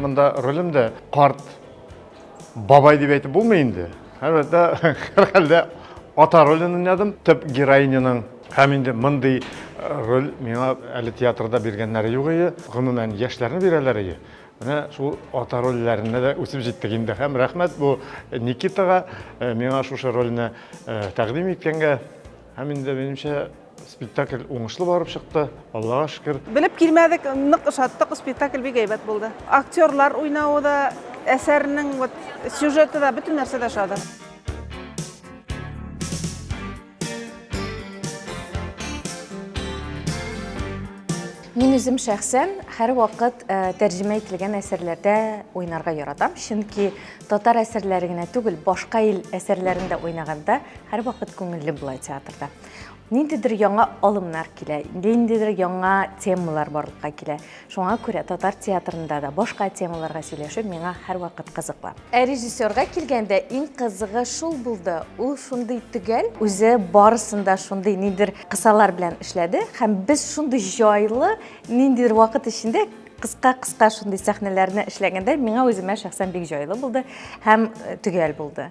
монда ролем дә карт бабай дип әйтеп булмый инде. Әлбәттә, һәрхәлдә ата ролен уйнадым, төп героиняның. Һәм инде мондый роль миңа әле театрда биргәннәре юк иде. Гомумән, яшьләрне бирәләр иде. Менә шул ата рольләренә дә үсеп җиттек инде. Һәм рәхмәт бу Никитага миңа шушы рольне тәкъдим иткәнгә. Һәм инде минемчә спектакль уңышлы барып чыкты, Аллага шөкер. Белеп килмәдек, нык ошаттык, спектакль бик әйбәт булды. Актерлар уйнавы да, әсәрнең вот сюжеты да, бөтен нәрсә дә ошады. Мин үзем шәхсән һәрвакыт э, тәрҗемә ителгән әсәрләрдә уйнарга яратам, чөнки татар әсәрләре генә түгел, башка ил әсәрләрен дә уйнаганда һәрвакыт күңелле була театрда. Ниндидер яңа алымнар килә, ниндидер яңа темалар барлыкка килә. Шуңа күрә татар театрында да башка темаларга сөйләшү миңа һәрвакыт кызыклы. Ә режиссерга килгәндә, иң кызыгы шул булды, ул шундый төгәл, үзе барысын да шундый ниндидер кысалар белән эшләде һәм без шундый җайлы ниндидер вакыт эчендә кыска-кыска шундый сәхнәләрне эшләгәндә миңа үземә шәхсән бик җайлы булды һәм төгәл булды.